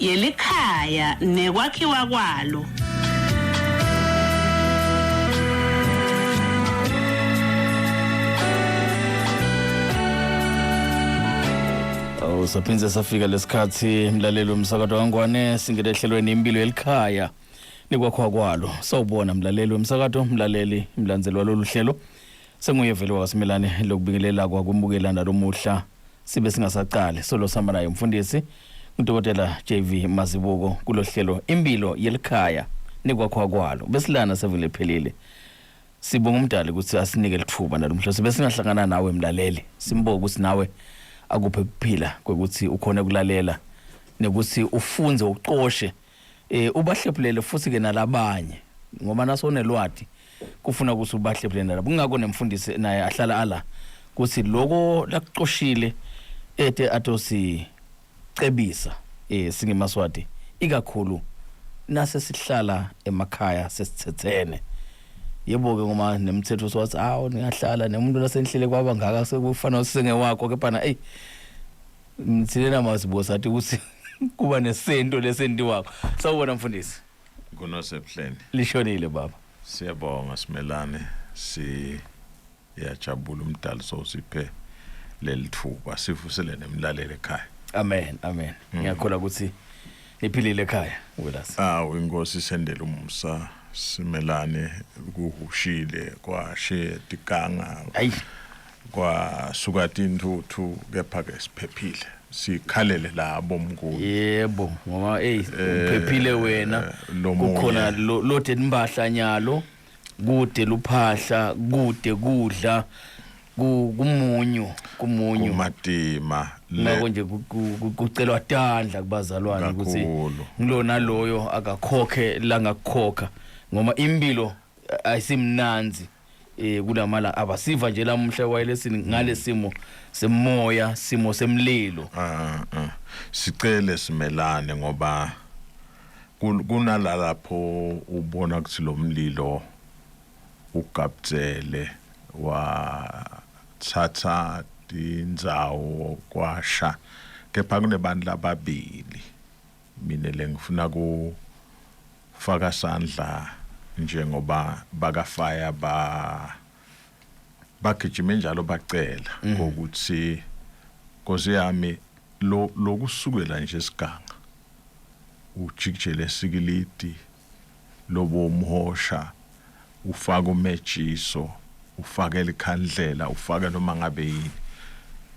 yelikhaya nekwakhiwa kwalo. Awu saphindze safika lesikhathi mlaleli womsakato kaNgwane singene ehlelweni impilo yelikhaya nekwakhiwa kwalo. Sawubona mlaleli womsakato, mlaleli mlandzeli walolu hlelo. Senguye vele wakaSimelane lokubingelela kwakwemukela nalomuhla sibe singasaqali solo sihamba naye umfundisi udokotela JV Mazibuko kulohlelo impilo yelikhaya nekwakhiwa kwalo. Besilana sevele phelile. Sibonga umdali ukuthi asinike litfuba nalomhla sibe singahlangana nawe mlaleli. Simbonga ukuthi nawe akuphe kuphila kwekuthi ukhone kulalela nekuthi ufunze ucoshe eh ubahlephulele futhi ke nalabanye ngoba nasonelwati kufuna ukuthi ubahlephulele nalabo kungako nemfundisi naye ahlala ala kuthi loko lakucoshile ete atosi cebisa eh singemaswati ikakhulu nase sihlala emakhaya sesithethene yebo ke ngoba nemthetho sowathi awu ningahlala nemuntu lasenhlele kwaba ngaka sekufana usengewakho kepha na ey ngithile namazibuko sathi ukuthi kuba nesento lesentiwako sawubona mfundisi Kunosebuhleni. Lishonile baba. Siyabonga Simelane siyajabula umdali sowusiphe lelithuba sivusele nemlaleli ekhaya. Amen amen. Ngiyakholwa ukuthi niphilile ekhaya welasi. Awu inkosi isendele umusa Simelane kuhushile kwashe tiganga. Ayi kwasuka tintuthu kepha ke siphephile sikhalele labo mnguni yebo ngoba hey uphephile wena lomunye. kukhona lo- lode nimbahla nyalo kude luphahla kude kudla ku- kumunyu kumunyu kumatima le ngakho nje ku- ku- ku- kucelwa tandla kubazalwane ukuthi Kakhulu. ngilona loyo akakhokhe langakukhokha ngoba impilo ayisimnanzi eh kulamala abasiva nje lamuhla wayelesini ngalesimo semoya simo semlilo ah ah. sicele simelane ngoba kunalalapho ubona ukuthi lo mlilo ugabdzele wathatha tindzawo kwasha kepha kunebantu lababili mina lengifuna kufaka sandla njengoba bakafaya ba bagijime njalo bacela ngokuthi Nkosi yami lo lokusukela nje esiganga ujikijele esikilidi lobo umhosha ufaka umejiso ufake likhandlela ufake noma ngabe yini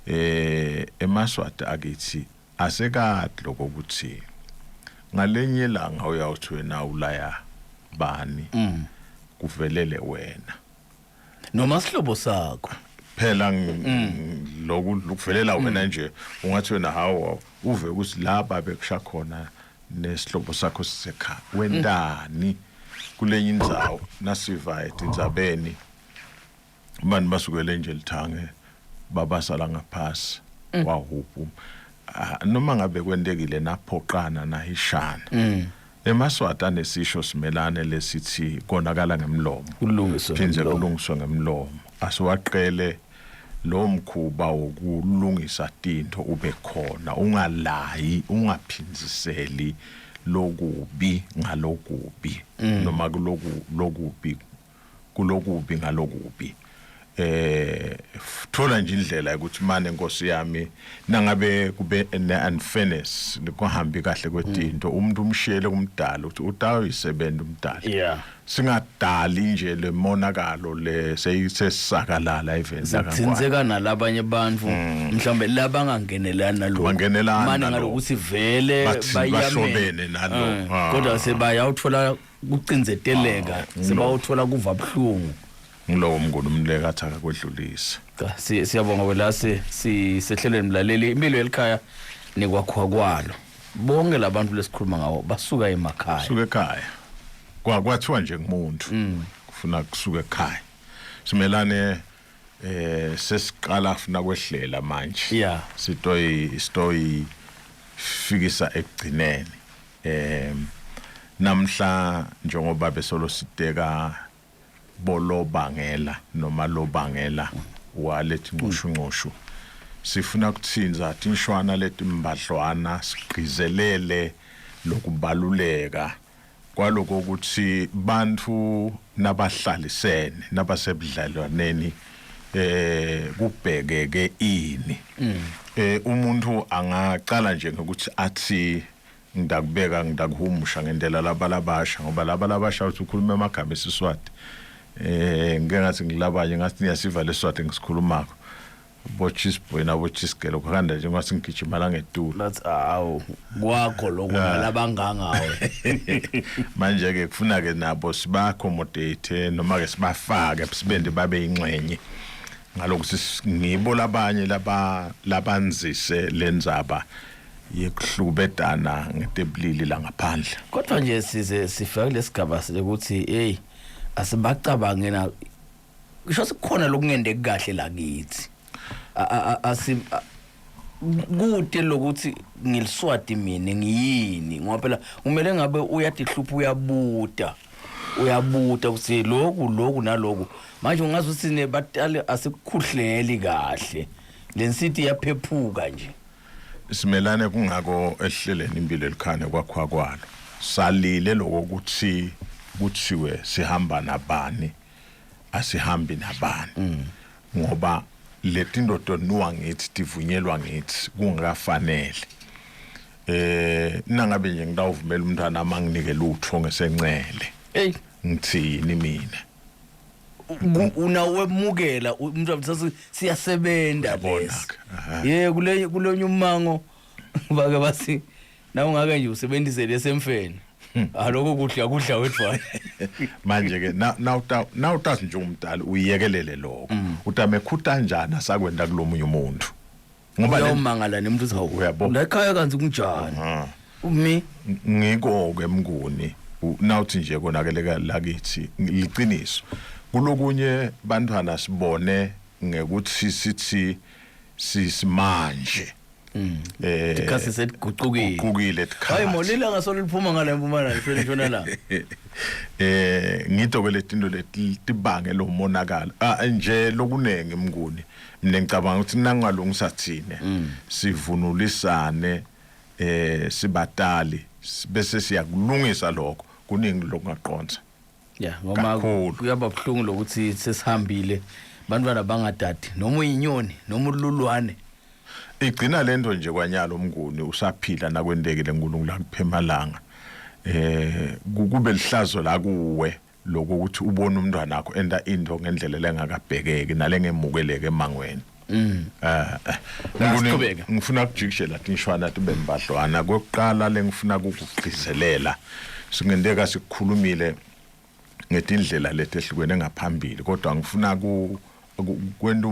eh emaswati akithi Asekati loko kutsi ngalenye ilanga uyawutsi wena ulaya bani kuvelele wena. Noma sihlobo sakho. Phela loku kuvelela wena nje ungathi wena hawu uve ukuthi la babe kusha khona nesihlobo sakho sisekhaya wentani kulenye indzawo nasiva etindzabeni abantu basukele nje lithange babasala ngaphasi mm. wahubhu ah, noma ngabe kwentekile naphoqana nahishana mm. emaswati anesisho simelane lesithi konakala ngemlomo kulungiswe phindze kulungiswe ngemlomo asiwaqele lo mkhuba wokulungisa tinto ube khona ungalayi ungaphinziseli lokubi ngalokubi mm. noma kuloku lokubi kulokubi ngalokubi eh thola nje indlela ukuthi mane nkosi yami nangabe kube ne unfairness kuhambi kahle kwetinto mm. umuntu umshiyele kumdala ukuthi utayisebenza umdala yeah singadali nje lemonakalo le seyisesakalala even sithintseka nalabanye abantu mm. mhlawumbe labangangenelani nalokho bangenelana mane ngalokuthi vele bayahlobene nalo eh, ah. kodwa sebayawuthola kucinzeteleka Ah, sebawuthola kuva buhlungu ngilowo mnguni umleka athi akakwedlulise Cha, si- siyabonga welase sisehlelweni mlaleli impilo yelikhaya nekwakhiwa kwalo bonke labantu lesikhuluma ngawo basuka emakhaya suka ekhaya kwa kwathiwa nje kumuntu kufuna kusuka ekhaya simelane eh sesiqala funa kwehlela manje Yeah. sitoyi sitoyi fikisa ekugcineni eh namhla njengoba besolo siteka bolobangela noma lobangela walethi nqushu nqushu sifuna kuthinza tinshwana letimbadlwana sigqizelele Lokubaluleka kwaloko ukuthi bantfu nabahlalisene nabasebudlalwaneni kubhekeke ini. Umuntu angacala nje ngokuthi athi ngidakubeka, ngidakuhumusha ngendlela laba labasha, ngoba laba labasha uthi ukhuluma amagama esiSwati, ngike ngathi ngilabanye ngathi niyasiva leSwati ngisikhulumako, bo cheese boy nabo cheese girl, kuhanda nje ngathi ngigijima la ngetulu. Bathi awu, kwakho lokho nalabangangawe. Manje ke kufuna ke nabo siba accommodate noma ke sibafake, sibende babe ingxenye ngalokuthi ngibo labanye laba labanzise lendzaba yekuhlubedana ngetebulili la ngaphandle. Kodwa nje size sifike kulesigaba sekuthi hey, asibacabange na ngisho sikukhona lokungendeki kahle lakithi. Asi kude lokuthi ngiliswati mina ngiyini, ngoba phela kumele ngabe uyatihlupha, uyabuta uyabuta ukuthi lokhu lokhu naloku. Manje ungazi ukuthi nebatali asikukhuhleli kahle, lensiti iyaphephuka nje. Simelane, kungako ehleleni impilo elikhane kwakhwa kwalo salile lokho ukuthi kuthiwe sihamba nabani, asihambi nabani, ngoba letinto toniwa ngithi tivunyelwa ngithi kungakafanele. Nangabe nje ngitawuvumela umntwana amanginike lutho ngesencele, ngithini mina? Unawemukela umuntu athi siyasebenza Uyabona lesi. Ke, aha. Ye, kule kulonye umango bake bathi na ungake nje usebenzise lesemfeni, aloko kudla kudla wedwa. Manje ke nawuta nawutazi nje umdala uyiyekelele lokho, utamekhuta kanjani asakwenda kulomunye umuntu, ngoba uyawumangala nemuntu uthi hawu, Uyabona. la ekhaya kanti kunjani umi? Ngiko ke mnguni, nawuthi nje konakeleka lakithi liciniso, kulokunye bantwana sibone ngekuthi sithi sisimanje Tikhathi setigucukile. Guqukile Hayi. Tikhathi. Molila ngasolo liphuma ngala empumalanga lishona entshonalanga. Ngito ke letinto leti tibange lo monakalo nje lokunengi mnguni. Mina ngicabanga ukuthi nangalungisa thine sivunulisane sibatali bese siyakulungisa lokho, kuningi lokungaqonza. Ya, ngoba Kakhulu. Kuyaba buhlungu lokuthi sesihambile, bantwana bangadadi noma uyinyoni noma ululwane. Igcina lento nje kwanyalo umnguni usaphila nakwentekile uNkulunkulu akuphemalanga kube lihlazo la kuwe lokho ukuthi ubone umntwana wakho enda into ngendlela lengakabhekeki nalengemukeleke emangweni. Ngifuna Asiqhubeke. Ngifuna ukujikijela tinshwana tibe mbadlwana. Kokuqala lengifuna ukugcizelela, singenteka sikukhulumile ngetindlela letehlukene ngaphambili, kodwa ngifuna kwenta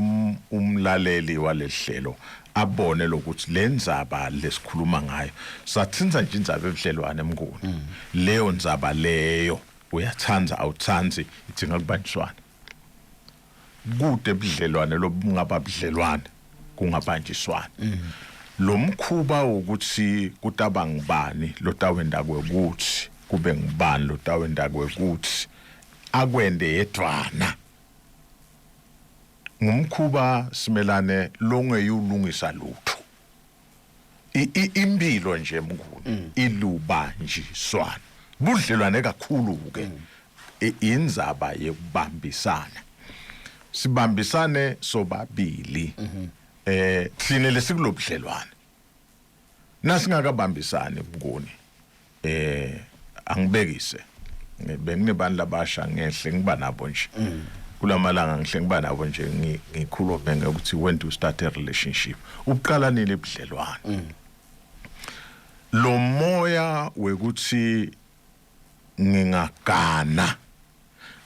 umlaleli walelihlelo abone lokuthi lendzaba lesikhuluma ngayo sathinza nje indzaba ebudlelwane emnguni. Leyo ndzaba leyo, uyathanda awuthandi, idzinga kubanjiswana. Kude budlelwane lobungaba budlelwane kungabanjiswana. Lo mkhuba wokuthi kutaba ngubani lotawenda kwekuthi kube ngubani lotawenda kwekuthi akwende yedvwana, ngumkhuba simelane longeyulungisa lutho. Impilo nje mnguni ilubanjiswana, budlelwane kakhulu ke, indzaba yekubambisana, sibambisane sobabili thine lesikulobudlelwane. Nasingakabambisani mnguni, angibekise, benginebantu labasha ngehle ngiba nabo nje kulamalanga, ngihle ngiba nabo nje ngikhulume ngokuthi when to start a relationship, uqala nini ebudlelwane. Lo moya wekuthi ngingagana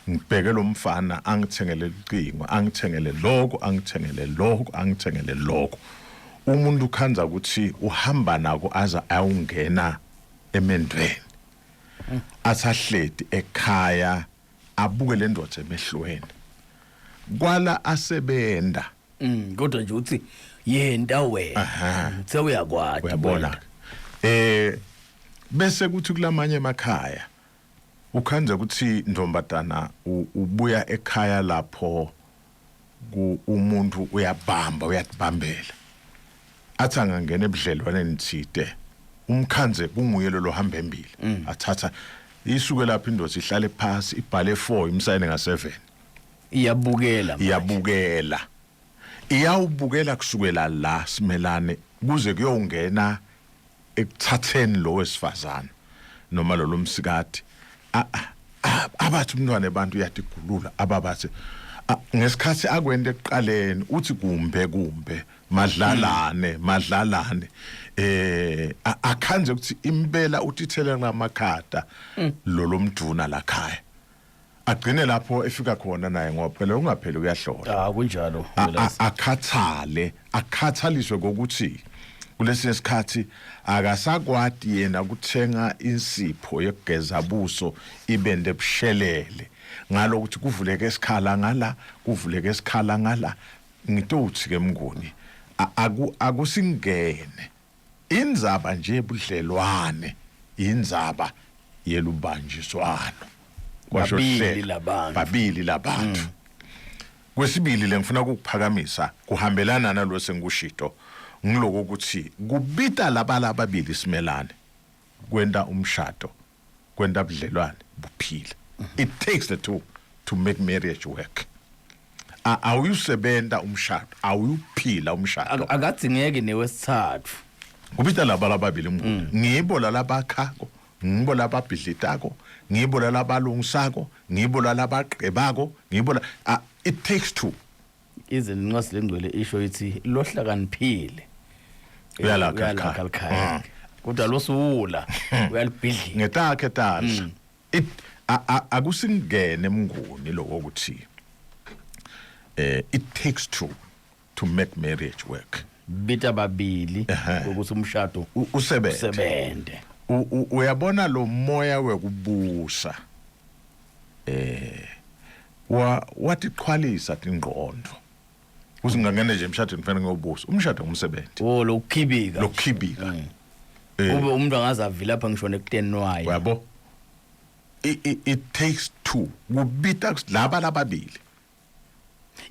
ngibheke lo mfana angithengele ucingo, angithengele lokho, angithengele lokho, angithengele lokho, umuntu ukhanza ukuthi uhamba nako aza ayongena emendweni, asahleti ekhaya abuke le ndoda emehlweni kwala asebenda. Kodwa nje uthi yenta wena sewuyakwati. Uyabona, bese kuthi kulamanye emakhaya ukhanze ukuthi ntombazana ubuya ekhaya lapho ku umuntu uyabamba, uyatibambela, athi angangena ebudlelwaneni thide. Umkhanze kunguye lo lohamba embili. Athatha isuke lapha indoda ihlale phasi ibhale 4 imsayine nga 7. Iyabukela manje. Iyabukela. Iyawubukela kusukela la simelane kuze kuyongena ekuthatheni lo wesifazane noma lo lomsikati abathi umntwana ebantu uyatigulula ababathi ngesikhathi akwente ekuqaleni uthi kumbe kumbe madlalane madlalane eh akhanze ukuthi impela utithele ngamakhada lo lomduna la khaya agcine lapho efika khona naye ngoba phela ungapheli uyahlola. Ah kunjalo. Akhathale, akhathaliswe ngokuthi kulesinye isikhathi akasakwati yena kuthenga insipho yokugeza buso ibende bushelele ngalokuthi kuvuleke isikhala ngala kuvuleke isikhala ngala. Ngitowuthi ke Mnguni, akusingene indzaba nje budlelwane, indzaba yelubanjiswano. Kwasho Babili labantu. Babili labantu. Kwesibili lengifuna ukukuphakamisa kuhambelana nalo sengikushito ngiloko ukuthi kubita laba lababili simelane kwenta umshado kwenta budlelwane buphile. It takes the two to make marriage work. Awuyusebenta umshado, awuyuphila umshado. Akadzingeki newesithathu. Kubita laba lababili Mnguni. Ngibo lalabakhako, ngibo lababhidlitako, ngibo lalabalungisako, ngibo lalabagqebako, ngibo la, it takes two. Ize incwadi lengcwele isho ithi lohlakaniphile uyalakha uyalakha likhaya. Kodwa losiwula uyalibhidlika. Ngetakhe tandla. It akusingene Mnguni lokho ukuthi it takes two to make marriage work. Bita babili ukuthi umshado usebenze. Usebenze. Uyabona lo moya wekubusa wa watiqhwalisa tingqondo. Usingangene nje emshadweni kufanele ngiyobusa. Umshado ngumsebenzi. Oh lokukhibika. Lokukhibika. Ube umuntu angaze lapha ngisho nekutenwayo. Uyabo? It takes two. Kubita laba lababili.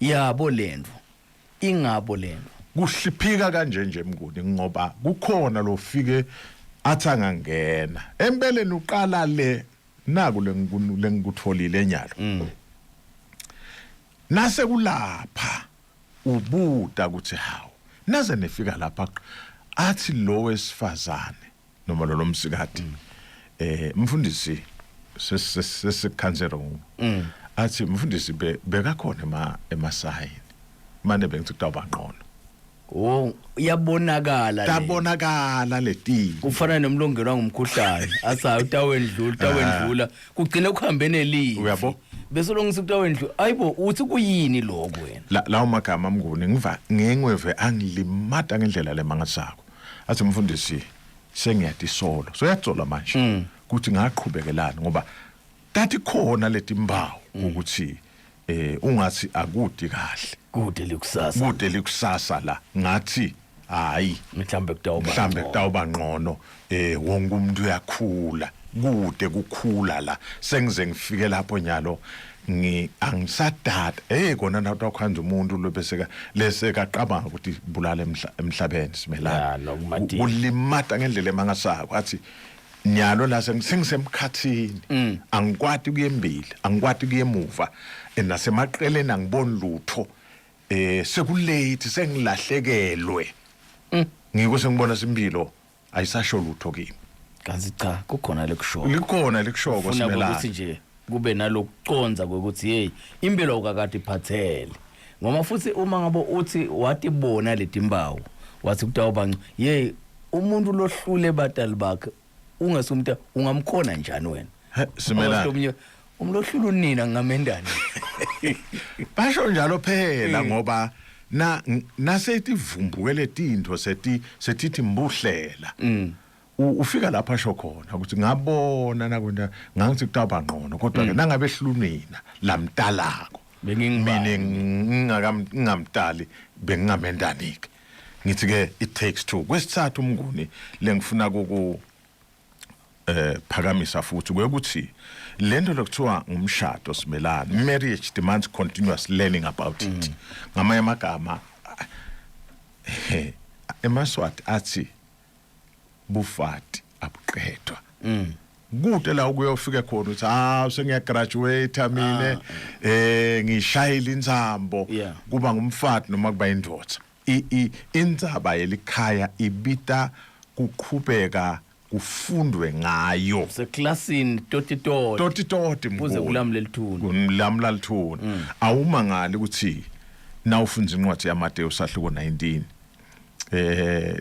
Yabo lento. Ingabo lento. Kuhliphika kanje nje Mnguni ngoba kukhona lofike athi angangena. Empeleni uqala le naku lengikutholile enyalo. Nase kulapha ubuta ukuthi hawu naze nifika lapha athi lo wesifazane noma lo lomsikati mfundisi sesikhansela ngoku athi mfundisi bekakhona emasayini manje bengithi kutawuba ngqono. Oh iyabonakala le. Tabonakala leti. Kufana nomlongelo ngumkhuhlane asayi utawendlula utawendlula kugcine kuhambe nelivi. Uyabo? Bese longisa utawendlula ayibo uthi kuyini lokho wena? Lawo magama Mnguni ngiva ngengweve angilimata ngendlela lemangasako. Athi mfundisi sengiyatisolo. So yatsola manje ukuthi ngaqhubekelana ngoba tathi khona letimbawu ukuthi ungathi akudi kahle. Kude likusasa. Kude likusasa la ngathi hayi mhlambe kutawuba mhlambe kutawuba ngcono wonke umuntu uyakhula kude kukhula la sengize ngifike lapho nyalo angisadada kona nathi wakhanza umuntu lobeseka lesekaqabanga ukuthi bulala emhlabeni simelana kulimata ngendlela emangasako athi nyalo la sengisemkhathini angikwati kuyembili angikwati kuyemuva nasemaqeleni angiboni lutho sekulate sengilahlekelwe ngiko sengibona simpilo ayisasho lutho kimi. Kanti cha kukhona lekushoko likhona lekushoko simelana ukuthi nje kube nalokuconza kwekuthi hey impilo ukakade iphathele ngoba futhi uma ngabe uthi watibona letimbawu wathi kutawuba hey umuntu lohlule batali bakhe ungesumta ungamkhona njani wena? Simelana umlohlula unina ngamendani. Basho njalo phela ngoba na nasetivumbukele tintfo setithi mbuhlela. Ufika lapha asho khona ukuthi ngabona nakwenta ngangithi kutawuba ngqono kodwa ke nangabe ehlunina lamtalako mina ngingamtali bengingamendani ke. Ngithi ke it takes two. Kwesithathu Mnguni lengifuna kuku phakamisa futhi kwekuthi lento lokuthiwa ngumshado simelana marriage demands continuous learning about it. Ngamanye amagama emaswati athi bufati. Abuqedwa. Kude la ukuyofika khona uthi, "Ah, sengiyagraduate mina, ngishayile intsambo." Kuba ngumfati noma kuba indoda, indzaba yelikhaya ibita kuqhubeka kufundwe ngayo. Seklasini totitoti. Totitoti. Kuze kulamule lithuna. Kulamula lithuna. Awumangali ukuthi nawufunda incwadi yaMateyu sahluko 19,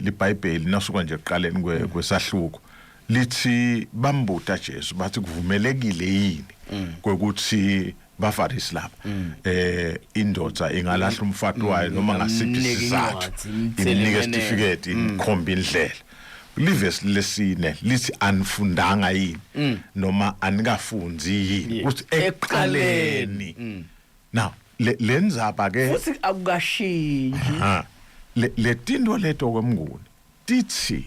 liBhayibheli nasuka nje ekuqaleni kwesahluko lithi bambuta Jesu bathi, "Kuvumelekile yini kwekuthi," baFarisi lapha, "indoda ingalahla umfati wayo noma ngasiphi Imnike isizathu, incwadi, imthele imnike imenene. certificate, imkhomba indlela?" Livesi lesine lithi, "Anifundanga yini noma anikafundi yini ukuthi ekuqaleni?" Now le ndzaba ke Futhi akukashintshi. Ha, le tinto leto kwemnguni tithi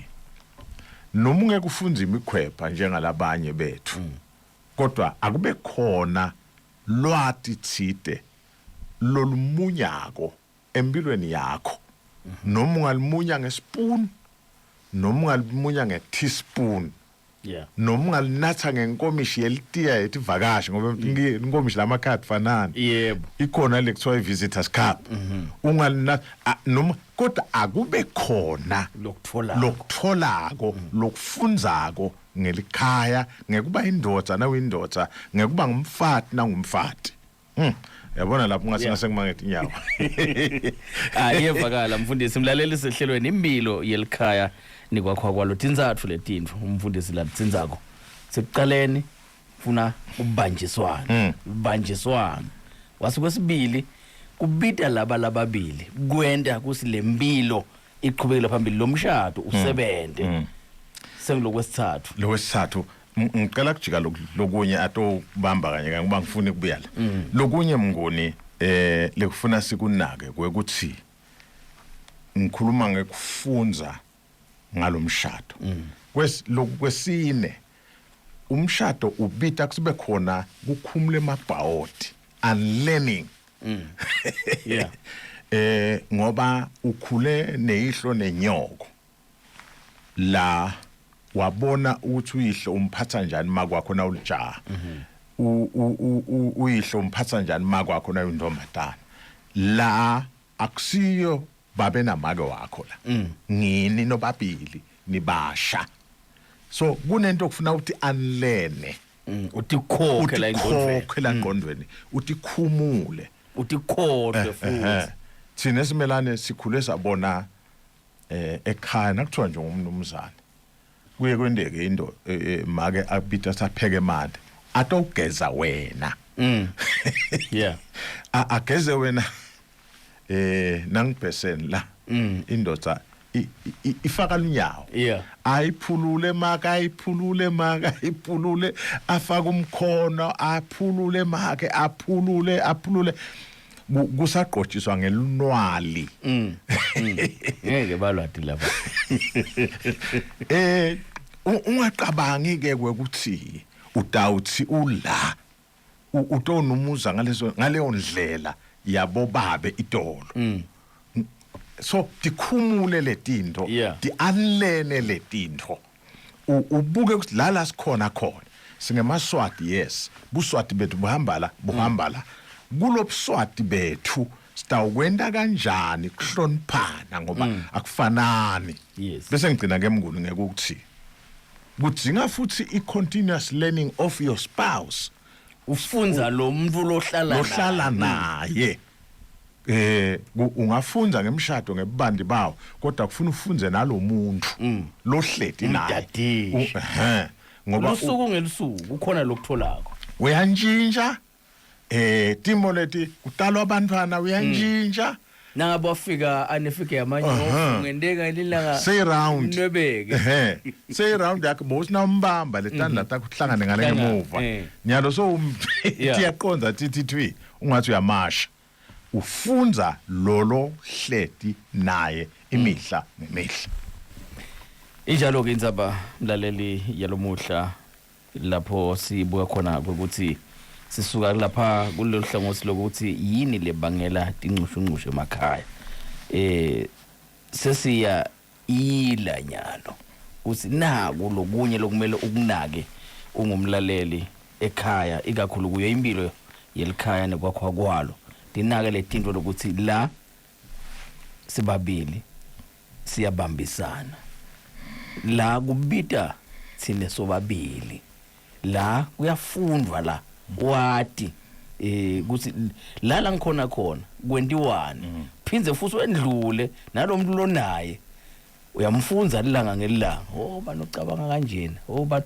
noma ungeke ufundze imikhwepha njengalabanye bethu, kodwa akube khona lwati thite lolumunyako empilweni yakho, noma ungalimunya ngespoon, noma ungalimunya nge-teaspoon, noma ungalinatha ngenkomishi yelitiya yetivakashi, ngoba inkomishi lamakhadi fanani, ikhona le kuthiwa i-visitors cup, ungalinatha noma, kodwa akube khona Lokutholako. Lokutholako, lokufundzako ngelikhaya, ngekuba indoda nawuyindoda, ngekuba ngumfati nangumfati. Yabona lapho ungathi ngase ngima ngetinyawo. Ah, iyevakala mfundisi. Mlaleli, sehlelweni Impilo Yelikhaya Nikwakhwa Kwalo. Tintsatfu letintfo umfundisi latitsintsako. Sekuqaleni funa ubanjiswana, ubanjiswana wase kwesibili kubita laba lababili kwenta kusi lempilo iqhubekele phambili, lo mshado usebente. Sengilokwesithathu. Lokwesithathu, ngicela kujika lokunye atobamba kanye kanye ngoba ngifuna ukubuya la. Lokunye mnguni lekufuna sikunake kwekuthi ngikhuluma ngekufunza ngalomshado. Kwesine, umshado ubita kusibe khona kukhumula emabhawodi, unlearning. Ngoba ukhule neyihlo nenyoko la, wabona ukuthi uyihlo umphatha njani makwakho nawulijaha, uyihlo umphatha njani makwakho nawuyintombazana. La akusiyo babe namake wakho la, ngini nobabili nibasha, so kunento okufuna ukuthi unlearn. Utikhokhe la engqondweni. Utikhokhe la engqondweni, utikhumule. Utikhohlwe futhi. Thina esimelane sikhule sabona ekhaya nakuthiwa nje ngumnumzane, kuye kwendeke into make abita sapheke emanti atogeza wena. Ageze wena nangibheseni la indoda ifaka lunyawo, ayiphulule maka, ayiphulule maka, ayiphulule, afake umkhono, aphulule make, aphulule, aphulule, kusagqotshiswa ngelunwali. Ngeke balwati lapha. Ungacabangi ke kwekuthi utawuthi ula utonumuza ngaleso ngaleyo ndlela yabo babe itolo. So tikhumule letinto, ti-unlearn letinto, ubuke ukuthi la sikhona khona singemaswati. Yes, buswati bethu buhamba la, buhamba la. Kulobuswati bethu sitawukwenta kanjani kuhloniphana, ngoba akufanani? Bese ngigcina ke mnguni ngekuthi kudzinga futhi i-continuous learning of your spouse. Ufunza lo muntu lohlala lohlala naye. Ungafunza ngemshado ngebandi bawo, kodwa kufuna ufunze nalomuntu lohleti naye. Umdadishe. Ngoba Lusuku ngelusuku kukhona lokutholako. Uyantshintsha, timo leti kutalwa abantwana, uyantshintsha. Nangabe wafika anefike yamanyofu, kungenteka ililanga Seyiround. Nwebeke. Seyiround yakhe bowusinambamba letandla takho kuhlangane ngale Hlangane, ngemuva. Nyalo so tiyaqonza tithi thwi, ungathi uyamasha. Ufunza lolo hleti naye imihla nemihla. Injalo ke indzaba mlaleli yalomuhla, lapho sibuka khona ukuthi sisuka lapha kulolu hlangothi lokuthi yini lebangela tincushunqushu emakhaya. Sesiya ila nyalo. Kutsi naku lokunye lokumele ukunake ungumlaleli ekhaya ikakhulu kuyo impilo yelikhaya nekwakhiwa kwalo. Tinake letintfo lokuthi la sibabili siyabambisana. La kubita thina sobabili. La kuyafundvwa la wati eh kuthi la la ngikhona khona kwentiwani. Phindze futhi wendlule nalomuntu lonaye. Uyamfundza lilanga ngelilanga. Oh bani ucabanga kanjena. Oh bani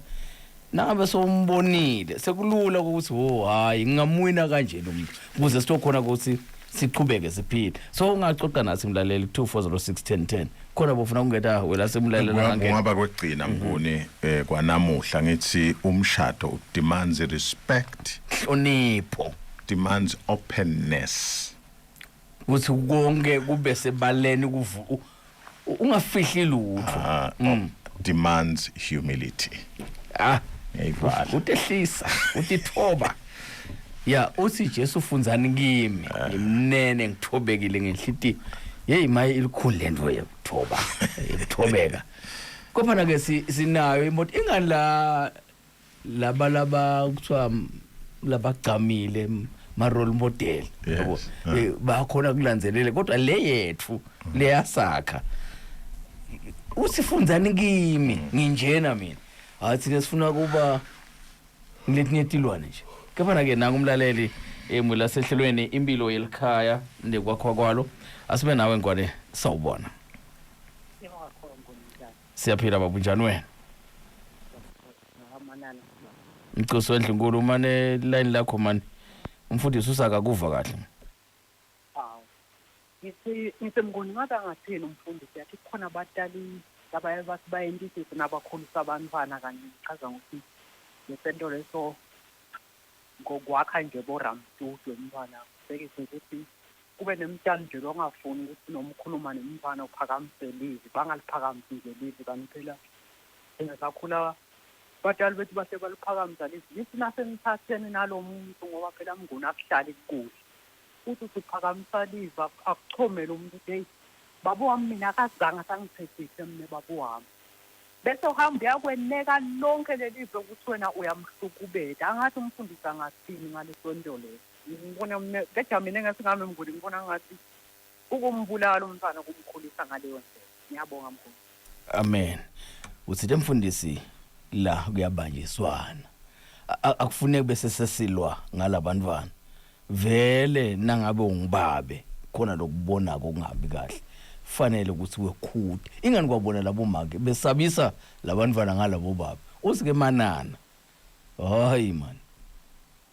nangabe sowumbonile sekulula ukuthi oh hayi ngingamwina kanjena umuntu ukuze sitokhona ukuthi sichubeke siphile. So ungacoca nathi mlaleli 24061010 khona bofuna kungeta wena semlaleli angangena. Kungaba kwegcina Mnguni kwanamuhla ngithi umshado demands respect, Hlonipho, demands openness. Ukuthi konke kube sebaleni kuvu ungafihli lutho. Demands humility. Ngiyayivala. Utehlisa, utithoba. Ya uthi Jesu fundzani kimi, ngimnene ngithobekile ngenhlitiyo. Hey maye ilikhulu lento yekuthoba, yekuthobeka. Kodwa ke sinayo imoto ingani la laba laba kuthiwa labagcamile ma role model yabo bakhona kulandzelele kodwa le yethu leyasakha usifundzani kimi nginjena mina hayi thina sifuna kuba ngiletinye tilwane nje kepha ke nangu umlaleli emula sehlelweni impilo yelikhaya nekwakhiwa kwalo asibe nawe Ngwane sawubona. Siyaphila baba, unjani wena? Mcosi wendlunkulu mane line lakho mani umfundisi usakakuva kahle. Awu. Ngithi ngisemnguni ngabe angathini umfundisi yathi kukhona abatali labaye bathi bayentisise nabakhulisa abantwana kanye ngichaza ngokuthi lesento leso ngokwakha nje boramtutu umntwana kubhekise ukuthi kube nemtali nje longafuni ukuthi noma ukhuluma nemntwana uphakamise livi bangaliphakamisi nje livi kanti phela thina sakhula batali bethu base baliphakamisa livi lithi nasenithatheni nalo muntu ngoba phela mnguni akuhlali kukuhle uthi usuphakamisa livi akuchomele umuntu ukuthi heyi baba wami mina akazange asangithethise mina baba wami bese uhamba uyakweneka lonke leli live ukuthi wena uyamhlukubeta angathi umfundisi angathini ngaleso nto leyo ngibona mina keja mina engasingami mnguni ngibona ngathi ukumbulala umntwana ukumkhulisa ngaleyo ndlela. Ngiyabonga mkhulu. Amen. Uthi mfundisi la kuyabanjiswana. Akufuneki bese sesilwa ngalabantwana. Vele nangabe ungibabe khona lokubonako kungahambi kahle. Fanele ukuthi wekhude. Ingani kwabona labo make besabisa labantwana ngalabo baba. Uthi ke manana. Hayi man.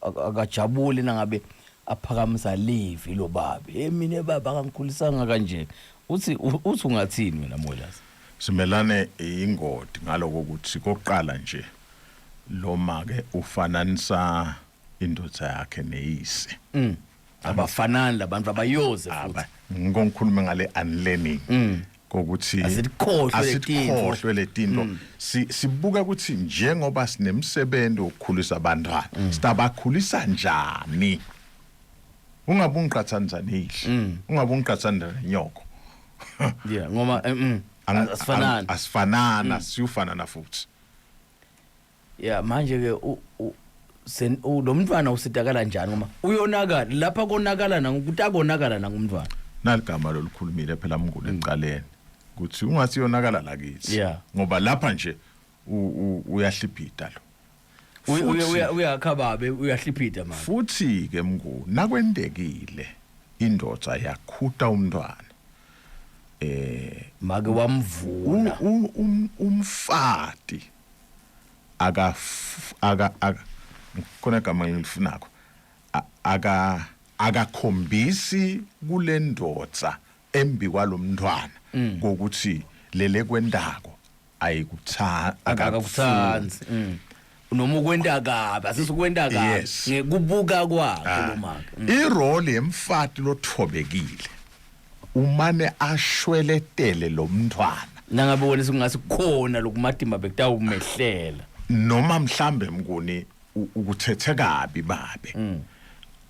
Akajabuli nangabe aphakamisa livi lo babe. Hey mina baba akangikhulisanga kanje. Uthi uthi ungathini wena Molas? Simelane ingodi ngaloko ukuthi kokuqala nje lo make ufananisa indoda yakhe neyise. Abafanani labantu abayoze futhi. Ngikhulume ngale unlearning. Kokuthi Asikhohlwe letinto. Asikhohlwe letinto. Sibuka ukuthi njengoba sinemsebenzi wokukhulisa abantwana sitabakhulisa njani? Ungabe ungiqathanisa neyihlo, ungabe ungiqathanisa nenyoko. Yeah, ngoba asifanani. Asifanana, siyufanana futhi. Yeah, manje ke lo mntwana usitakala njani ngoba uyonakala lapha konakala nangokuthi akonakala nangumntwana. Naligama lolukhulumile phela mnguni ekuqaleni ukuthi ungathi yonakala lakithi. Ngoba lapha nje uyahliphita lo. Uyakha babe uyahliphita manje. Futhi ke mnguni nakwendekile indoda yakhuta umntwana. Make wamvuna. Umfati aka aka khona igama engilifunako akakhombisi kulendvodza embi kwalomntwana kokuthi lele kwendako ayikutha akakuthanzi. Noma ukwenta kabi asisukwenta kabi ngekubuka kwakhe lo make. Irole yemfati lothobekile umane ashweletele lo mntwana nangabe wena singase kukhona lokumadima bekutawumehlela noma mhlambe mnguni ukuthethe kabi babe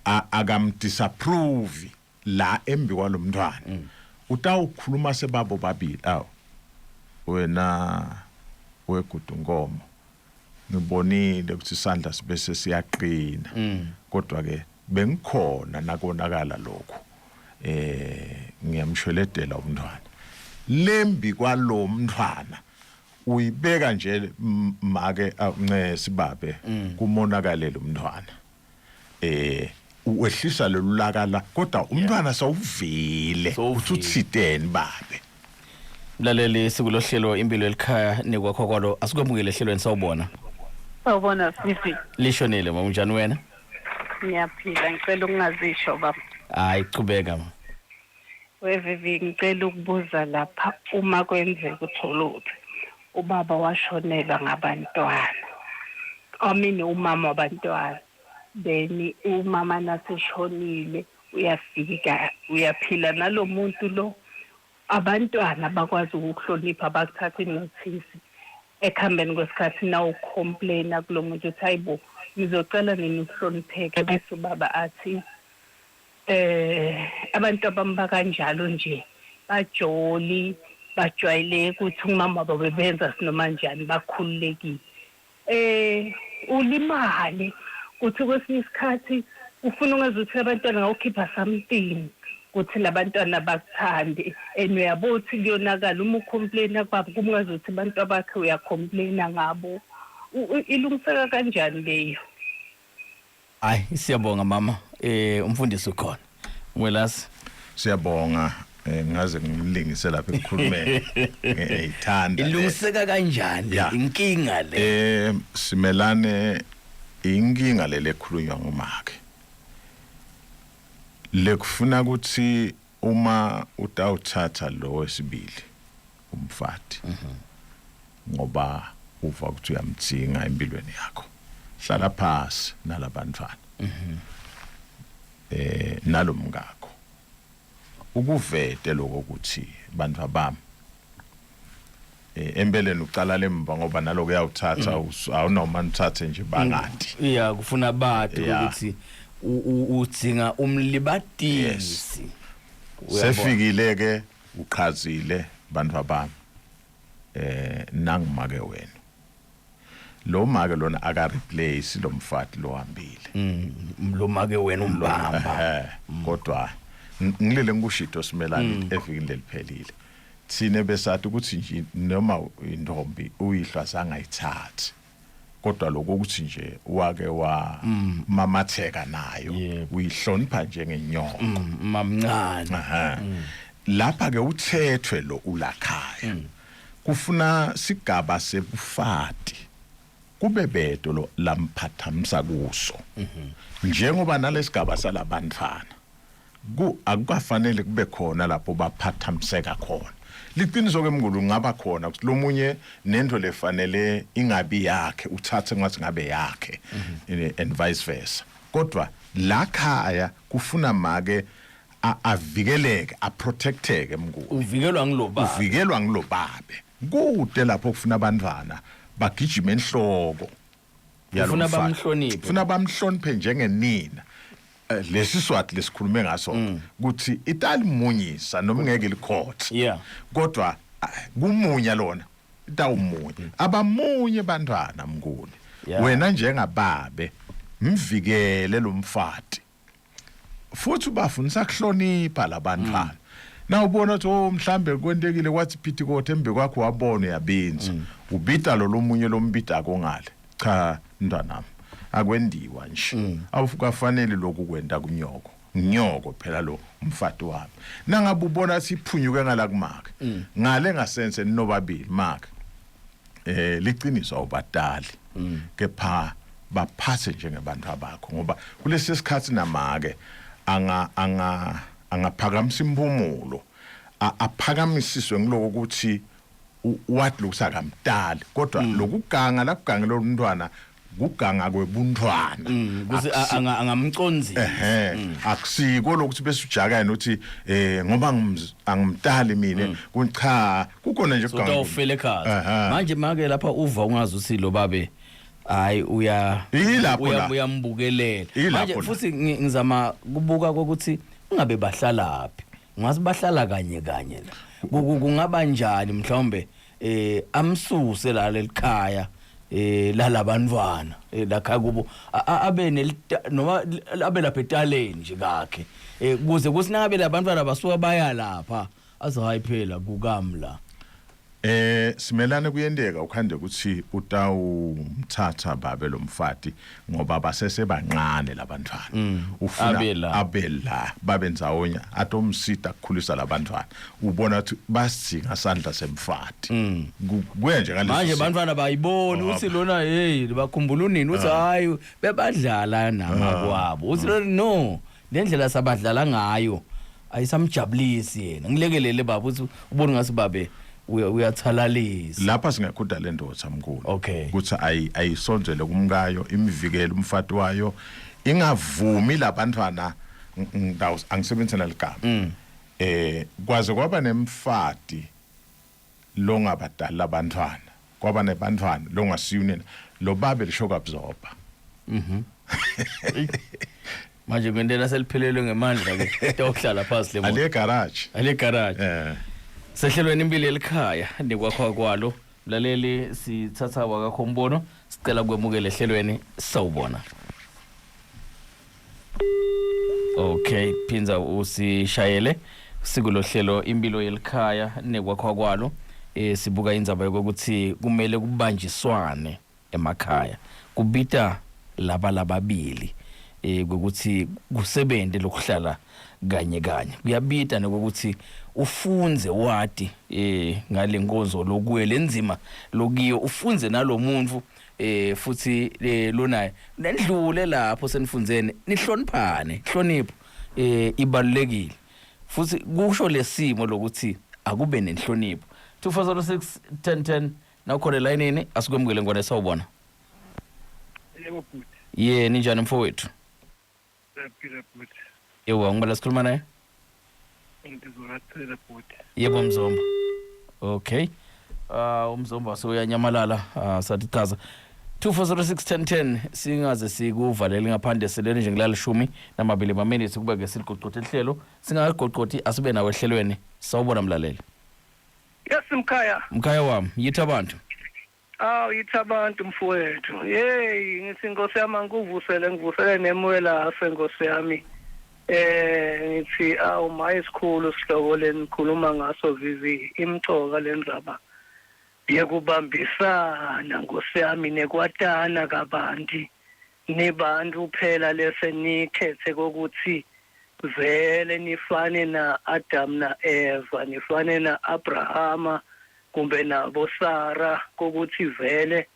akamdisapprove la embi kwalomntwana utawukhuluma sebabo babili awu wena. Wegudunkomo ngibonile ukuthi isandla sibese siyaqina kodwa ke bengikhona nakonakala lokho ngiyamshweledela umntwana lembi kwalomntwana uyibeka nje make ncesi babe kumonakalela umntwana wehlisa lolulaka la kodwa umntwana sawuvile uthi uthiteni babe. Mlaleli, sikulohlelo Impilo Elikhaya nekwakho kwalo. Asikwemukele ehlelweni, sawubona. Sawubona sisi. Lishonile mama, unjani wena? Ngiyaphila, ngicela ukungazisho baba. Hayi, qhubeka ma. Wevivi, ngicela ukubuza lapha, uma kwenzeka uthole ukuthi ubaba washonelwa ngabantwana. I mean umama wabantwana. Then umama naseshonile uyafika uyaphila nalomuntu lo, abantwana bakwazi ukukuhlonipha, bakuthatha inothisi. Ekuhambeni kwesikhathi na ucomplaina kulo muntu uthi hayibo, ngizocela nini ukuhlonipheka, bese ubaba athi abantu abami bakanjalo nje, bajoli, bajwayele ukuthi umama wabo bebenza sinoma njani, bakhululekile. Ulimale kuthi kwesinye isikhathi ufuna ungazuthi abantwana ngawukhipha something ukuthi labantwana bakuthande, and uyabo ukuthi kuyonakala uma ucomplaina kwabo, kungazuthi abantu abakhe uyacomplaina ngabo. Ilungiseka kanjani leyo? Hayi, siyabonga mama. Umfundisi ukhona. Welasi. Siyabonga. Ngaze ngimlingise lapha ekukhulumeni. Ngiyithanda. Ilungiseka kanjani inkinga le? Simelane inkinga le lekhulunywa ngumakhe. Lekufuna ukuthi uma utawuthatha lo wesibili umfati ngoba uva ukuthi uyamdzinga empilweni yakho, hlala phasi nalabantwana nalomngakho, ukuvete lokho ukuthi bantu bami empeleni ucala lemva ngoba naloko uyawuthatha awunoma nithathe nje bangadi. Yeah, kufuna bati ukuthi udzinga umlibatisi. Sefikile ke uqhazile bantu bami nangimake wena. Lo make lona aka replace lo mfati lo hambile. Lo make wena umbamba. Kodwa ngilele ngikushito simelane evikini leliphelile. Thine besathi ukuthi nje noma intombi uyihlwa sangayithathi. Kodwa lokho ukuthi nje wake wa mamatheka nayo uyihlonipha njengenyoko. Mamncane. Lapha ke uthethwe lo ulakhaya. Kufuna sigaba sebufati kube bedo lo lamphathamisa kuso. Njengoba nalesigaba salabantwana ku akukafanele kube khona lapho baphathamiseka khona. Liqiniso ke mngulu ngaba khona ukuthi lomunye nento lefanele ingabi yakhe uthathe ngathi ngabe yakhe and vice versa. Kodwa la khaya kufuna make avikeleke, aprotecteke mngulu. Uvikelwa ngilobaba. Uvikelwa ngilobabe. Kude lapho kufuna abantwana bagijima enhloko. Ufuna bamhloniphe. Ufuna bamhloniphe njengenina. Lesi Swati lesikhulume ngaso ukuthi italimunyisa noma ngeke likhothe. Kodwa kumunya lona itawumunya. Abamunye bantwana mnguni. Wena njengababe mvikele lo mfati. Futhi ubafundisa kuhlonipha labantwana. Na ubona ukuthi oh mhlambe kwentekile kwathi phithikothi embe kwakho wabona uyabinza. Ubita lo lomunye lombita kongale. Cha mntwanami akwendiwa nje. Awukafanele lokhu kwenda kunyoko. Nyoko phela lo umfati wami. Nangabe ubona siphunyuke ngala kumake. Ngale ngasense nobabili make. Liqiniso awubadali. Kepha baphathe njengebantu abakho ngoba kulesi sikhathi namake anga anga angaphakamisa impumulo aphakamisiswe ngiloko ukuthi wathi lokusakamdali kodwa lokuganga la kugangela umntwana kuganga kwebuntwana Kuze angamcondzisi. Akusiko lokuthi bese ujaka yena uthi ngoba angimdali mina cha kukhona nje kuganga. Utawufela ekhaya. Manje make lapha uva ungazi uthi lo babe hayi uya uyambukelela. Manje futhi ngizama kubuka ukuthi ungabe bahlalaphi. Ngazi bahlala kanye kanye la. Kungaba njani mhlawumbe eh amsuse la lelikhaya eh lalabantwana eh, lakha kubo abe noma abe lapha etaleni nje kakhe eh kuze kuthi nangabe labantwana basuka baya lapha aze hayi phela kukamla Eh simelane kuyenteka ukhande ukuthi utawumthatha babe lomfati ngoba basesebancane labantwana. Mm. Ufuna abe la babe ndzawonye atomsita kukhulisa labantwana. Ubona ukuthi basidzinga sandla semfati. Mm. Kuya nje ngaleso. Manje bantwana bayibona uthi lona hey bakhumbula unini uthi ah. hayi bebadlala namakwabo. Uthi ah. no lendlela sabadlala ngayo ayisamjabulisi yena ngilekelele baba uthi ubona ngathi babe uyathalalisa lapha singakhuda le ndoda mkhulu okay ukuthi ayisonjele kumkayo imvikele umfati wayo ingavumi labantwana ndawo angisebenzise naligama mm. eh kwaze kwaba nemfati longabadala abantwana kwaba nebantwana longasiyunina lo babe lisho kabzoba mhm manje kwentela seliphelelwe ngemandla ke tokuhlala phansi le moto ale garage ale garage eh sehlelweni impilo elikhaya nekwakho kwalo mlaleli sithatha wakakho umbono sicela kwemukela ehlelweni sawubona Okay phinza usishayele sikulohlelo impilo yelikhaya nekwakhwa kwalo eh sibuka indzaba yokuthi kumele kubanjiswane emakhaya kubita laba lababili eh ukuthi kusebente lokuhlala kanye kanye kuyabita nokuthi ufunze wati eh ngale nkonzo lokuye lenzima lokiyo ufunze nalomuntu eh futhi eh, lonaye nendlule lapho senifundzene nihloniphane hlonipho eh ibalulekile futhi kusho lesimo lokuthi akube nenhlonipho 2406 1010 nawukhona elayinini asikwemukele ngwane sawubona yebo bhuti ye ninjani mfowethu Siyaphila bhuti. Yebo, ngibala sikhuluma naye. Ngizokacela bhuti. Yebo Mzomba. Okay. Ah uh, umzomba soyanyamalala uh, sathi chaza. 24061010 singaze sikuvalele ngaphandle seleni nje ngilala shumi namabili maminithi kube ke siligoqothe ihlelo singaligoqothi asibe nawe ehlelweni sawubona mlaleli Yes mkhaya. Mkhaya wami yithi abantu. Awu yithi abantu mfowethu. Hey ngithi inkosi yami angikuvusele ngivusele nemwelase nkosi yami. Eh ngithi awu maye sikhulu sihloko lenikhuluma ngaso vivi imcoka lendzaba yekubambisana nkosi yami nekwatana kabanti nibantu phela lese nikhethe kokuthi vele nifane na Adam na Eva nifane na Abrahama kumbe nabo Sara kokuthi vele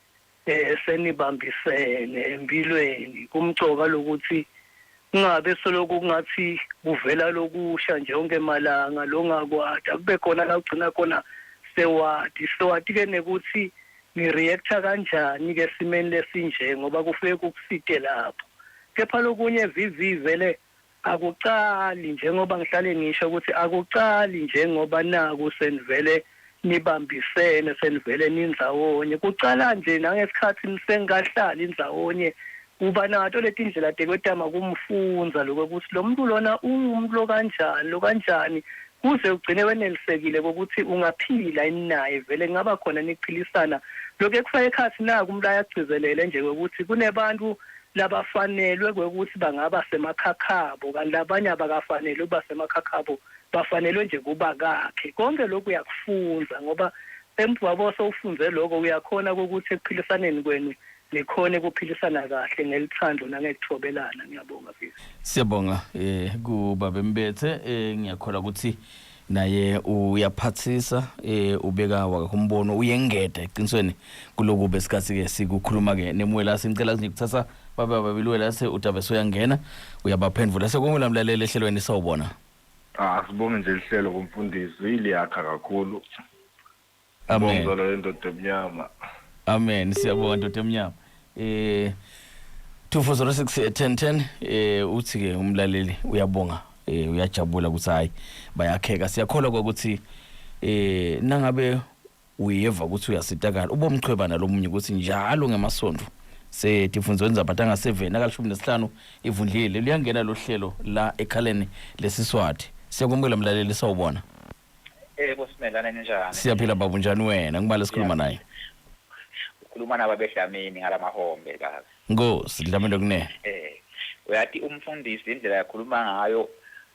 eh senibambisene empilweni kumcoka lokuthi kungabe soloku kungathi kuvela lokusha nje yonke malanga longakwati akube khona la ugcina khona sewati sewati ke nekuthi ngireacta kanjani ke simeni lesinje ngoba kufike kukusite lapho kepha lokunye VV vele akucali njengoba ngihlale ngisho ukuthi akucali njengoba naku senivele nibambisene senivele nindzawonye kucala nje nangesikhathi nisengahlali ndzawonye uba nato letindlela tekwetama kumfundza lokwekuthi lo muntu lona ungumuntu lokanjani lokanjani kuze ugcine wenelisekile kokuthi ungaphila naye vele kungaba khona nikuphilisana lokhu ekufaka ekhathi naku umuntu ayagcizelele nje kokuthi kunebantu labafanelwe kwekuthi bangaba semakhakhabo kanti labanye abakafanelwe ukuba semakhakhabo bafanelwe nje kuba kakhe konke lokhu uyakufunza ngoba emva kwabo sewufunze lokho uyakhona ukuthi ekuphilisaneni kwenu nikhone ukuphilisana kahle ngelithando nangekuthobelana ngiyabonga sisi siyabonga eh kubaba Mbethe eh ngiyakholwa ukuthi naye uyaphathisa eh ubeka wakhe umbono uyengeda eqinisweni kuloku besikhathi ke sikukhuluma ke nemuwela sicela nje kuthatha babe babili wela se udabe soyangena uyabaphendvula sekumula mlaleli ehlelweni sawubona Ah sibonge nje lihlelo kumfundisi iliyakha kakhulu. Amen. Bonga le ndoda emnyama. Amen siyabonga ndoda emnyama. Eh 2406 1010 eh uthi ke umlaleli uyabonga eh uyajabula ukuthi hayi bayakheka siyakholwa ukuthi eh nangabe uyeva ukuthi uyasitakala ubomchweba nalomunye ukuthi njalo ngemasonto setifundweni zabatanga 7 nakalishumi nesihlanu ivundlile luyangena lo hlelo la ekhaleni lesiswati siyakwamukela mlaleli sawubona. Yebo simelane ninjani? Siyaphila baba unjani wena? Ngibale sikhuluma naye. Ukhuluma nababedlamini ngalamahombe baba. Nkosi Dlamini lokunene. Eh uyati umfundisi indlela yakhuluma ngayo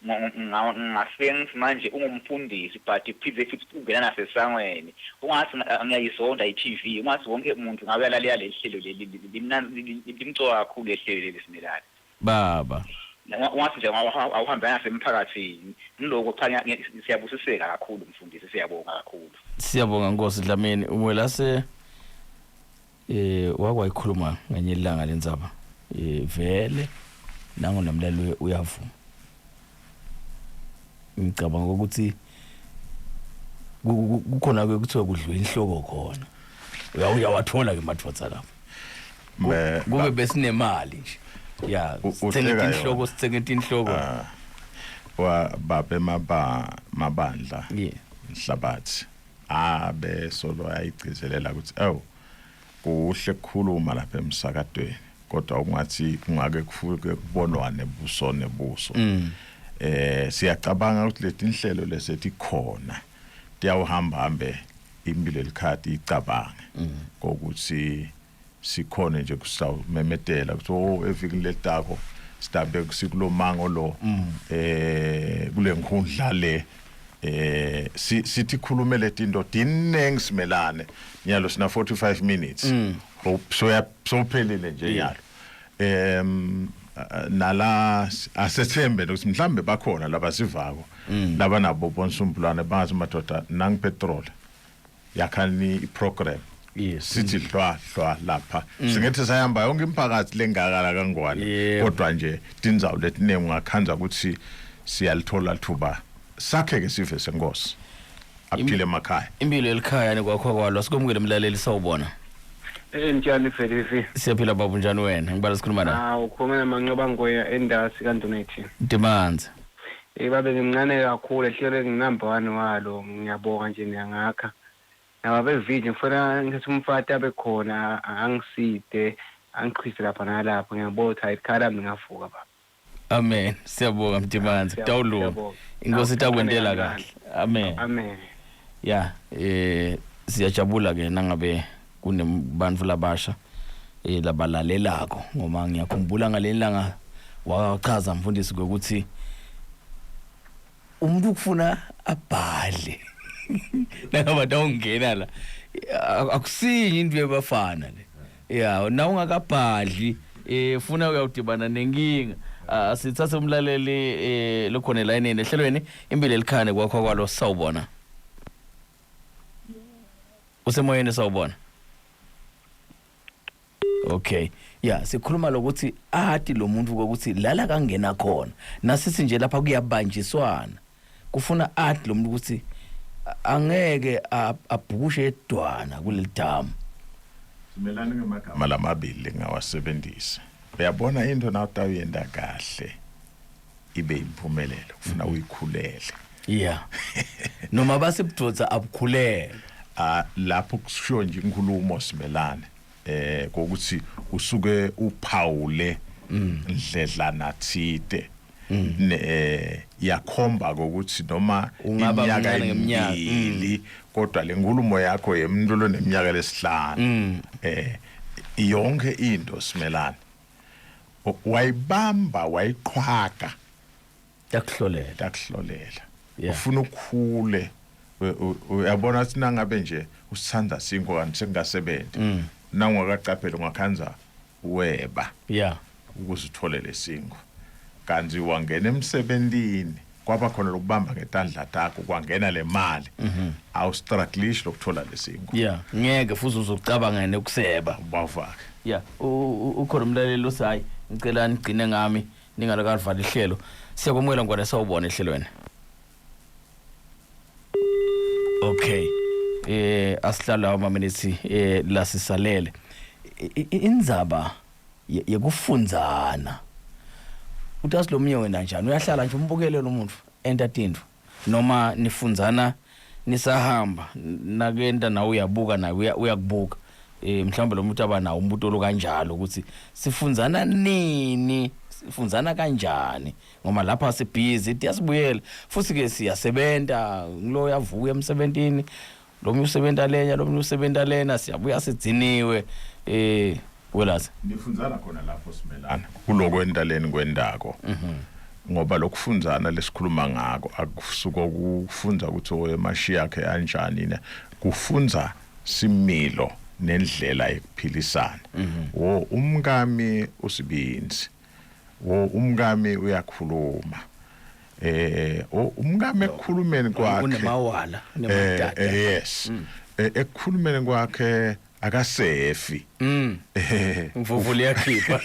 ngafike ngithi manje ungumfundisi but phinde futhi ungena nasesangweni ungathi ngiyayizonda i-TV ungathi wonke umuntu ngabe uyalalela leli hlelo leli limnandi limcoka kakhulu leli hlelo leli simelane. Baba. Ungathi nje awuhambe nasemphakathini ngiloko cha siyabusiseka kakhulu mfundisi siyabonga kakhulu. Siyabonga Nkosi Dlamini welase eh wakwayikhuluma nganye ilanga lenzaba eh vele nango namlaleli uyavuma ngicabanga ukuthi kukhona ke kuthiwa kudliwe inhloko khona uyawathola ke mathotha lapho kube besinemali nje ya sithenge tinhloko sithenge tinhloko ah, wa babe maba mabandla yeah nhlabathi abe solo ayigcizelela ukuthi awu kuhle kukhuluma lapha emsakatweni kodwa ungathi kungake kufuke kubonwane buso nebuso mm. eh siyacabanga ukuthi letinhlelo lesetikhona tiyawuhamba hambe impilo elikhadi icabange mm. kokuthi sikhona nje kusawumemetela ukuthi oh evikini letako sidabe sikulomango lo mm. eh kule nkundla le eh sithi khulume letinto dinengi simelane nyalo sina 45 minutes mm. soya sophelile nje nyalo em nala asethembe ukuthi mhlambe bakhona labasivako mm. laba nabo bonsumbulwane bangathi madoda nangi petrol yakhani iprogram yes sithi hlwa hlwa lapha mm. singethi sayihamba yonke imphakathi lengaka la kangwane kodwa nje tindzawo letiningi ungakhandza ukuthi siyalithola thuba sakhe ke sive senkosi aphile emakhaya impilo yelikhaya nekwakho kwalo asikomukele mlaleli sawubona Eh njani Felisi? Siyaphila baba unjani wena? Ngibala sikhuluma la. Ah ukhuluma namanqoba ngoya endasi kaNdonethi. Demands. Eh babe ngimncane kakhulu ehlelweni nginumber 1 walo ngiyabonga nje niyangakha. Naba bevideo ngifuna ngithathe umfati abe khona angiside angiqhise lapha nalapha ngiyabona ukuthi hayi ikhala lami lingavuka baba. Amen. Siyabonga Mdimanzi. Kutawulunga. Inkosi itakwentela kahle. Amen. Amen. Ya, eh siyajabula ke nangabe kunebantu labasha eh labalalelako ngoba ngiyakhumbula ngalelanga wachaza mfundisi ukuthi umuntu kufuna abhadle nangaba tawungena la akusinye into yebafana le ya na ungakabhadli eh funa uyawudibana nenkinga asithathe umlaleli eh lokhona elayinini ehlelweni impilo elikhane kwakho kwalo sawubona usemoyeni sawubona Okay. Ya, sikhuluma lokuthi ati lo muntu ukuthi lala kangena khona. Nasithi nje lapha kuyabanjiswana. Kufuna ati lo muntu ukuthi angeke abhukushe edwana kuleli damu. Simelane ngemagama lamabili ngawasebenzisa. Uyabona into na utawuyenda kahle ibe impumelelo kufuna uyikhulele. Yeah. Noma basibudvodza abukhulele. Ah lapho kusho nje inkulumo simelane. eh kokuthi usuke uphawule ndledlana thide ne eh, yakhomba ukuthi noma Ungaba iminyaka mncane ngeminyaka. emibili kodwa le nkulumo yakho yemuntu loneminyaka lesihlanu eh yonke into simelane wayibamba wayiqhwaga Takuhlolela. Takuhlolela. Yeah. Ufuna ukukhule uyabona ukuthi nangabe nje usithanda sinkwa kanti sekungasebenzi. Mm. Nawungakacapheli ungakhanza weba. Yeah. Ukuze uthole lesinkwa. Kanti wangena emsebentini kwaba khona lokubamba ngetandla takho kwangena le mali. Mm -hmm. Awustruggleish lokuthola lesinkwa. Yeah, ngeke futhi uzokucabanga nokuseba. Bavake. Yeah, ukhona umlaleli uthi hayi ngicela nigcine ngami ningalokalivala ihlelo siyakwamukela ngwane sawubona ehlelweni okay eh asihlala ama minutes eh la sisalele indzaba yekufundzana utazi lo mnye wena njani uyahlala nje umbukele lo muntu enta tintfo noma nifundzana nisahamba nakenta nawe uyabuka nawe uyakubuka eh mhlawumbe lo muntu aba nawo umbuto lo kanjalo ukuthi sifundzana nini Sifundzana kanjani? Ngoba lapha sibhizi tiyasibuyela futhi ke siyasebenta, ngilo yavuka emsebentini, lomunye usebenta lenya, lomunye usebenta lena, siyabuya sidziniwe. Welazi nifundzana khona lapho simelana kulokwenta leni kwendako, ngoba lokufundzana lesikhuluma ngako akusuko kufundza ukuthi oyemashiya yakhe kanjani ne kufundza similo nendlela yekuphilisana. Wo umkami usibindzi, wo umkami uyakhuluma, umkami ekukhulumeni kwakhe unemawala, unemadada. Yes, ekukhulumeni kwakhe akasefi. Imvuvu liyakhipha.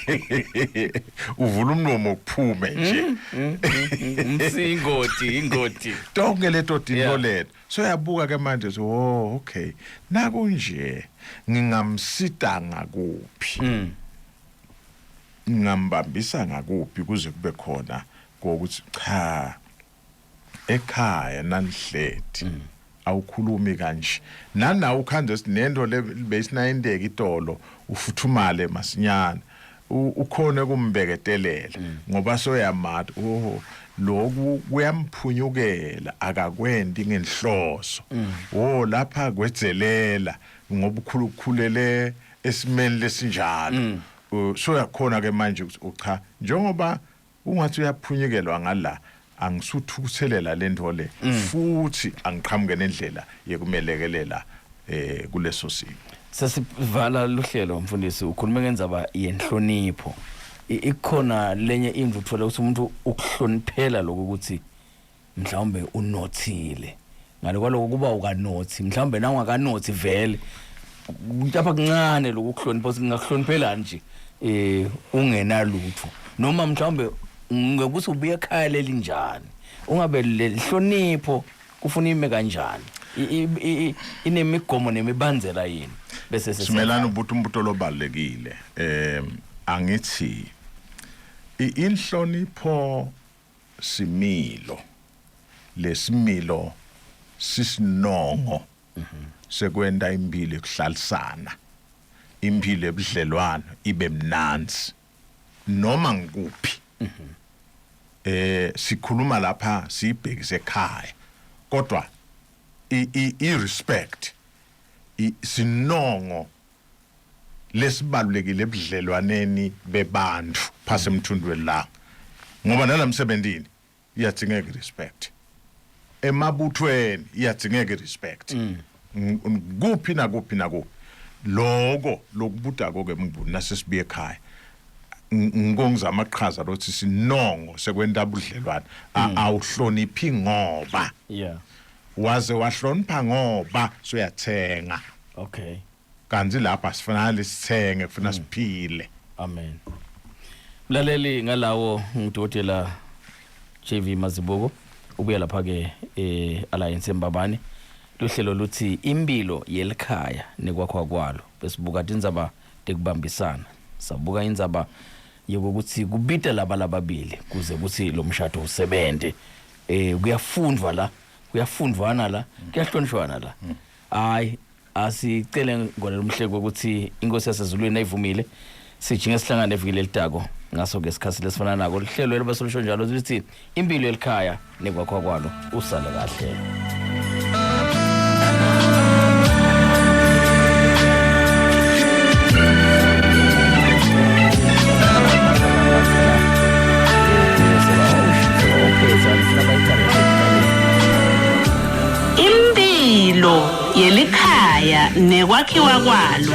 Uvula umlomo kuphume nje. Umsi ingoti, ingoti. Tonke leto tinto leto. So yabuka ke manje so, oh okay, nakunje ngingamsita ngakuphi? Ngingambambisa ngakuphi kuze kube khona kokuthi cha ekhaya nanihleti awukhulumi kanje, nanawe ukhanze sinento le besinayenteka itolo ufuthumale masinyane, ukhone kumbeketelela ngoba soyamati, oh lokhu kuyamphunyukela, akakwenti ngenhloso, oh lapha kwedzelela ngoba ukhulele esimeni lesinjalo. Soyakhona ke manje ukuthi ucha njengoba ungathi uyaphunyikelwa ngala, angisuthukuthelela lento le, futhi angiqhamuke nendlela yekumelekelela kuleso simo. Sesivala luhlelo mfundisi, ukhulume ngendzaba yenhlonipho. Ikhona lenye indlu uthola ukuthi umuntu ukuhloniphela lokho ukuthi mhlawumbe unothile, ngale kwaloko kuba ukanothi, mhlawumbe na ungakanothi vele lapha kuncane lokhu kuhlonipha, ukuthi ngingakuhloniphelani nje ungenalutho, noma mhlawumbe ngekuthi ubuye ekhaya lelinjani, ungabe lehlonipho kufuna ime kanjani, inemigomo nemibandzela yini, bese Simelana ubuthi umbuto lobalekile. Angithi inhlonipho similo, lesimilo sisinongo sekwenta impilo ekuhlalisana, impilo ebudlelwano ibe mnandzi noma ngikuphi. Sikhuluma lapha sibhekise ekhaya, kodwa i respect sinongo lesibalulekile ebudlelwaneni bebantu phase emthundweni la, ngoba nalamsebentini iyadzingeka respect, emabuthweni iyadzingeka respect, kuphi nakuphi nakuphi. Loko lokubudako ke mnguni nasesibuye ekhaya, ngikongizama aqhaza lothi sinongo sekwenta budlelwane, awuhloniphi ngoba waze wahlonipha ngoba suyathenga. Kanti lapha sifanele sithenge, kufuna siphile. Amen. Mlaleli, ngalawo ngudokotela JV Mazibuko ubuya lapha ke Alliance Mbabane. Luhlelo luthi impilo yelikhaya nekwakho kwalo. Besibuka tindzaba tekubambisana. Sabuka indzaba yokuthi kubita laba lababili kuze kuthi lo mshado usebente. Kuyafundwa la, kuyafundwana la, kuyahlonishwana la. Hayi, asicele ngona lomhleko ukuthi inkosi yasezulwini ayivumile sijinge sihlangane eviki lelitako ngaso ke isikhathi lesifana nako. Lihlelo elibasolusho njalo lithi impilo yelikhaya nekwakho kwalo. Usale kahle. Impilo yelikhaya nekwakhiwa kwalo.